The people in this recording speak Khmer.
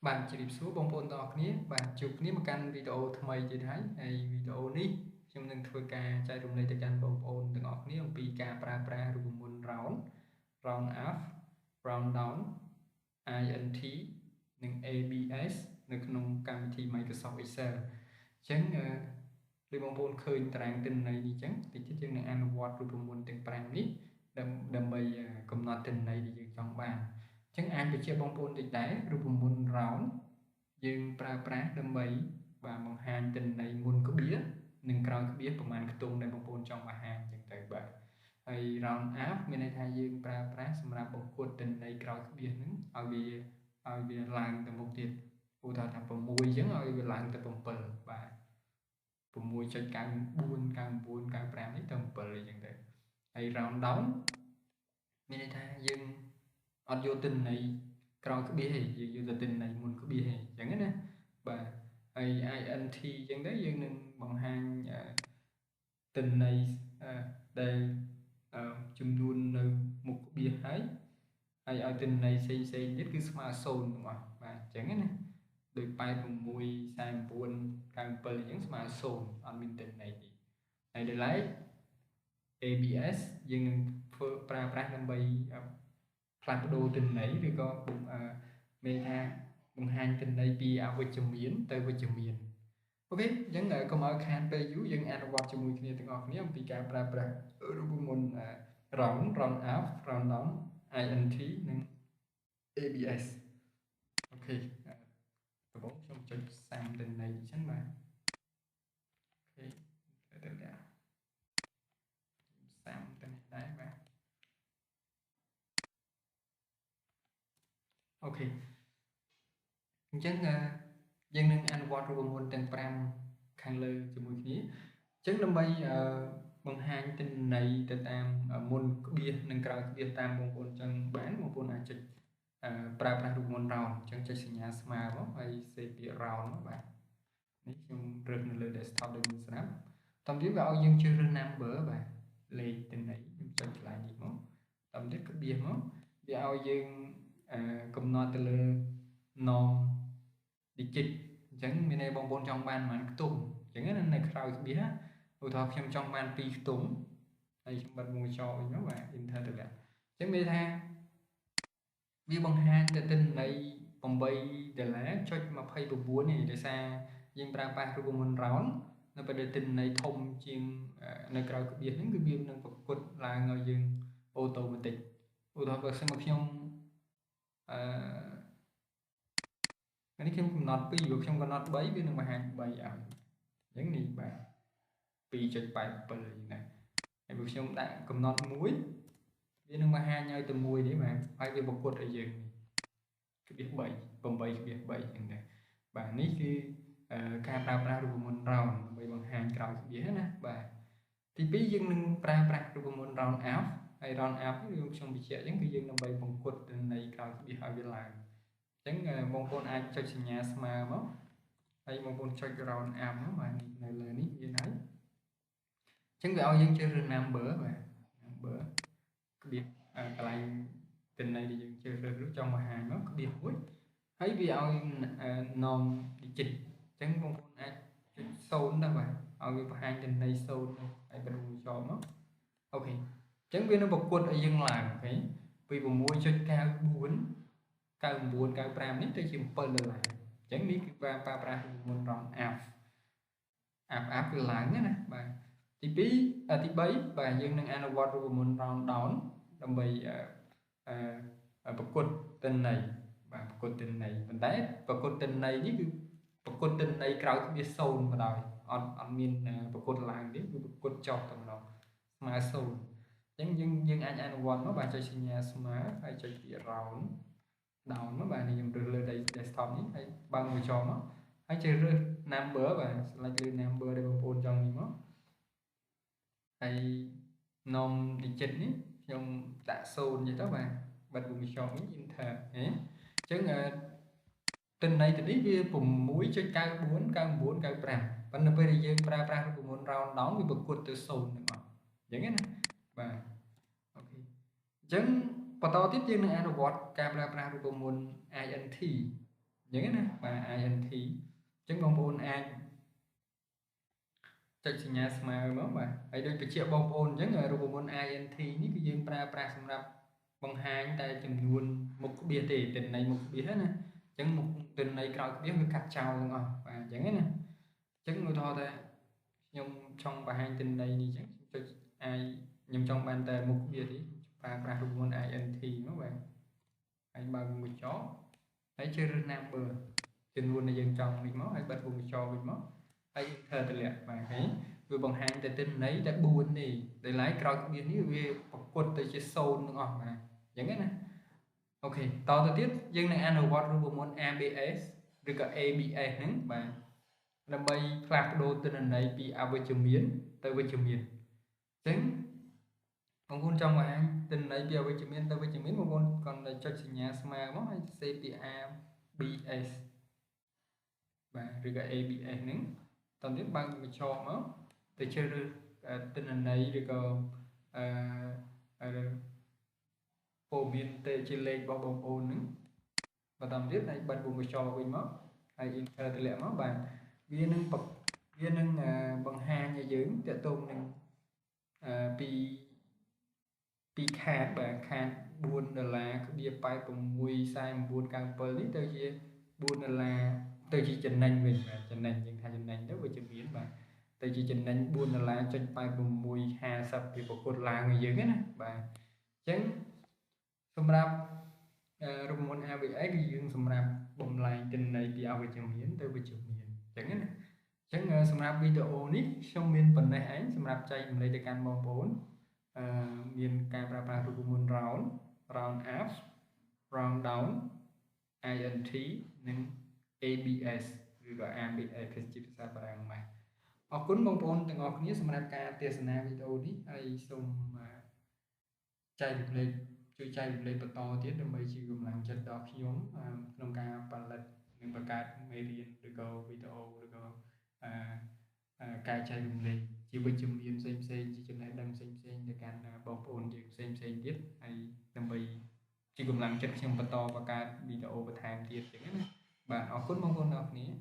បាទជម្រាបសួរបងប្អូនទាំងអស់គ្នាបាទជួបគ្នាមកកាន់វីដេអូថ្មីទៀតហើយហើយវីដេអូនេះខ្ញុំនឹងធ្វើការចែករំលែកទៅកាន់បងប្អូនទាំងអស់គ្នាអំពីការប្រើប្រាស់រូបមន្ត round, round up, round down, INT និង ABS នៅក្នុងកម្មវិធី Microsoft Excel អញ្ចឹងដូចបងប្អូនឃើញតារាងទិន្នន័យនេះអញ្ចឹងតិចទៀតយើងនឹងអនុវត្តរូបមន្តទាំង5នេះដើម្បីកំណត់ទិន្នន័យដែលយើងចង់បានអញ្ចឹងអាចបញ្ជាក់បងប្អូនតិចដែររូបមន្ត round យើងប្រើប្រាស់ដើម្បីបាទបង្ហាញទិន្នន័យមុនក្បៀសនិងក្រោយក្បៀសប្រមាណខ្ទង់ដែលបងប្អូនចង់បង្ហាញអញ្ចឹងទៅបាទហើយ round up មានន័យថាយើងប្រើប្រាស់សម្រាប់បង្កត់ទិន្នន័យក្រោយក្បៀសហ្នឹងឲ្យវាឡើងទៅមុខទៀតឧទាហរណ៍ថា6អញ្ចឹងឲ្យវាឡើងទៅ7បាទ6.94 99 95នេះទៅ7អញ្ចឹងទៅហើយ round down មានន័យថាយើងអត់យកទិន្នន័យក្រោយក្បៀសទេយើងយកទៅទិន្នន័យមុនក្បៀសទេអញ្ចឹងណាបាទហើយ INT អញ្ចឹងទៅយើងនឹងបង្ហាញទិន្នន័យដែលចំនួននៅមុខក្បៀសហើយហើយឲ្យទិន្នន័យផ្សេងផ្សេងទៀតគឺស្មើ0ទាំងអស់បាទអញ្ចឹងណាដូច86 49 97អញ្ចឹងស្មើ0អត់មានទិន្នន័យទេហើយដល់ឡែក ABS យើងនឹងធ្វើប្រើប្រាស់ដើម្បីផ្លាស់ប្ដូរទិន្នន័យឬក៏មានថាបង្ហាញទិន្នន័យពីអវិជ្ជមានទៅវិជ្ជមាន OK អញ្ចឹងកុំឲ្យខានពេលយូរយើងអនុវត្តជាមួយគ្នាទាំងអស់គ្នាអំពីការប្រើប្រាស់រូបមន្ត round, round up, round down, INT និង ABS OK ដំបូងខ្ញុំចុចសាំទិន្នន័យអញ្ចឹងបាទ OK ទៅទៅសាំទៅនេះដែរបាទ OK អញ្ចឹងយើងនឹងអនុវត្តរូបមន្តទាំង5ខាងលើជាមួយគ្នាអញ្ចឹងដើម្បីបង្ហាញទិន្នន័យទៅតាមមុនក្បៀសនិងក្រោយក្បៀសតាមបងប្អូនចង់បានបងប្អូនអាចចុចប្រើប្រាស់រូបមន្ត round អញ្ចឹងចុចសញ្ញាស្មើមកហើយសេពាក្យ round មកបាទនេះខ្ញុំរើសនៅលើ desktop ដែលមានស្រាប់តាមទៀតវាឲ្យយើងជ្រើសរើស number បាទលេខទិន្នន័យខ្ញុំចុចកន្លែងនេះមកតាមទៀតក្បៀសមកវាឲ្យយើងកំណត់ទៅលើ num digit អញ្ចឹងមានន័យបងប្អូនចង់បានប្រហែលខ្ទង់អញ្ចឹងណានៅក្រោយក្បៀសឧទាហរណ៍ខ្ញុំចង់បាន2ខ្ទង់ហើយខ្ញុំបិទមួយចោលវិញមកបាទ enter ទៅលាក់អញ្ចឹងមានថាវាបង្ហាញទៅទិន្នន័យ8ដុល្លារចុច29នេះដោយសារយើងប្រើប្រាស់រូបមន្ត round នៅពេលដែលទិន្នន័យធំជាងនៅក្រោយក្បៀសហ្នឹងគឺវានឹងប្រកួតឡើងឲ្យយើង automatic ឧទាហរណ៍បើសិនមកខ្ញុំអឺនេះខ្ញុំកំណត់2បើខ្ញុំកំណត់3វានឹងបង្ហាញ3ឲ្យអញ្ចឹងនេះបាទ2.87យ៉ាងណាហើយបើខ្ញុំដាក់កំណត់1វានឹងបង្ហាញឲ្យតែ1នេះបាទហើយវាប្រកួតឲ្យយើងនេះក្បៀស3 8.3អញ្ចឹងដែរបាទនេះគឺការប្រើប្រាស់រូបមន្ត round ដើម្បីបង្ហាញក្រោយក្បៀសណាបាទទី2យើងនឹងប្រើប្រាស់រូបមន្ត round up ហើយ round up នេះខ្ញុំបញ្ជាក់អញ្ចឹងគឺយើងដើម្បីបង្កត់ទិន្នន័យក្រោយក្បៀសឲ្យវាឡើងអញ្ចឹងបងប្អូនអាចចុចសញ្ញាស្មើមកហើយបងប្អូនចុច round up មកបាទនេះនៅលើនេះមានហើយអញ្ចឹងវាឲ្យយើងជ្រើសរើស number បាទ number ក្បៀសកន្លែងទិន្នន័យដែលយើងជ្រើសរើសចង់បង្ហាញមកក្បៀសមួយហើយវាឲ្យ num digit អញ្ចឹងបងប្អូនអាចចុច0ទៅបាទឲ្យវាបង្ហាញទិន្នន័យ0ហើយបិទមួយចោលមក OK អញ្ចឹងវានឹងប្រកួតឲ្យយើងឡើង OK ពី6.94 99 95នេះទៅជា7ដុល្លារអញ្ចឹងនេះគឺការប្រើប្រាស់រូបមន្ត round up up up គឺឡើងណាបាទទី2ទី3បាទយើងនឹងអនុវត្តរូបមន្ត round down ដើម្បីអឺប្រកួតទិន្នន័យបាទប្រកួតទិន្នន័យប៉ុន្តែប្រកួតទិន្នន័យនេះគឺប្រកួតទិន្នន័យក្រោយក្បៀស0បណ្ដោយអត់អត់មានប្រកួតឡើងទេគឺប្រកួតចុះតែម្ដងស្មើ0អញ្ចឹងយើងយើងអាចអនុវត្តមកបាទចុចសញ្ញាស្មើហើយចុចពី round down មកបាទនេះខ្ញុំរើសលើ desktop នេះហើយបើកមួយចោលមកហើយជ្រើសរើស number បាទ select លើ number ដែលបងប្អូនចង់នេះមកហើយ num digit នេះខ្ញុំដាក់0នេះទៅបាទបិទវងចោលនេះ enter ហ៎អញ្ចឹងទិន្នន័យទៅនេះវា6.94 99 95ប៉ុន្តែពេលដែលយើងប្រើប្រាស់រូបមន្ត round down វាប្រកួតទៅ0ទាំងអស់អញ្ចឹងណាបាទ OK អញ្ចឹងបន្តទៀតយើងនឹងអនុវត្តការប្រើប្រាស់រូបមន្ត INT អ អញ្ចឹងណាបាទ INT អញ្ចឹងបងប្អូនអាចចុចសញ្ញាស្មើមកបាទហើយដូចបញ្ជាក់បងប្អូនអញ្ចឹងរូបមន្ត INT នេះគឺយើងប្រើប្រាស់សម្រាប់បង្ហាញតែចំនួនមុខក្បៀសទេទិន្នន័យមុខក្បៀសណាអញ្ចឹងមុខទិន្នន័យក្រោយក្បៀសវាកាត់ចោលទាំងអស់បាទអញ្ចឹងណាអញ្ចឹងឧទាហរណ៍ថាខ្ញុំចង់បង្ហាញទិន្នន័យនេះអញ្ចឹងចុច I ខ្ញុំចង់បានតែមុខក្បៀសទេប្រើប្រាស់រូបមន្ត INT មកបាទហើយបើកវង់ក្រចកហើយជ្រើសរើស number ចំនួនដែលយើងចង់នេះមកហើយបិទវង់ក្រចកវិញមកហើយ enter តម្លាក់បាទឃើញវាបង្ហាញតែទិន្នន័យតែ4ទេដែលឡែកក្រោយក្បៀសនេះវាប្រកួតទៅជា0ទាំងអស់បាទអញ្ចឹងណាOK តទៅទៀតយើងនឹងអនុវត្តរូបមន្ត ABS ឬក៏ ABS ហ្នឹងបាទដើម្បីផ្លាស់ប្ដូរទិន្នន័យពីអវិជ្ជមានទៅវិជ្ជមានអញ្ចឹងបងប្អូនចង់បង្ហាញទិន្នន័យពីអវិជ្ជមានទៅវិជ្ជមានបងប្អូនគ្រាន់តែចុចសញ្ញាស្មើមកហើយសរសេរពី ABS បាទឬក៏ ABS ហ្នឹងតទៀតបើកបញ្ចកមកទៅជ្រើសរើសទិន្នន័យឬក៏អឺព័ត៌មានទៅជាលេខរបស់បងប្អូនហ្នឹងបន្តទៀតហើយបិទវង់ក្រចកវិញមកហើយ enter តម្លាក់មកបាទវានឹងបង្ហាញឲ្យយើងតកតងនឹងពីខាតបាទខាត4ដុល្លារក្បៀ86 49 97នេះទៅជា4ដុល្លារទៅជាចំណេញវិញបាទចំណេញយើងថាចំណេញទៅវាជាមានបាទទៅជាចំណេញ4ដុល្លារចុច86 50ពីប្រកួតឡើងឲ្យយើងណាបាទអញ្ចឹងសម្រាប់រូបមន្ត ABS គឺយើងសម្រាប់បំលែងទិន្នន័យពីអវិជ្ជមានទៅវិជ្ជមានអញ្ចឹងណាអញ្ចឹងសម្រាប់វីដេអូនេះខ្ញុំមានប៉ុណ្ណេះឯងសម្រាប់ចែករំលែកទៅកាន់បងប្អូនអឺមានការប្រើប្រាស់រូបមន្ត round, round up, round down, INT និង ABS ឬក៏ ABS ជាភាសាបារាំងបាទអរគុណបងប្អូនទាំងអស់គ្នាសម្រាប់ការទស្សនាវីដេអូនេះហើយសូមចែករំលែកជួយចែករំលែកបន្តទៀតដើម្បីជាកម្លាំងចិត្តដល់ខ្ញុំក្នុងការផលិតនិងបង្កើតមេរៀនឬក៏វីដេអូឬក៏ការចែករំលែកជាវិជ្ជមានផ្សេងផ្សេងជាចំណេះដឹងផ្សេងផ្សេងទៅកាន់បងប្អូនយើងផ្សេងផ្សេងទៀតហើយដើម្បីជាកម្លាំងចិត្តខ្ញុំបន្តបង្កើតវីដេអូបន្ថែមទៀតចឹងណាបាទអរគុណបងប្អូនទាំងអស់គ្នា។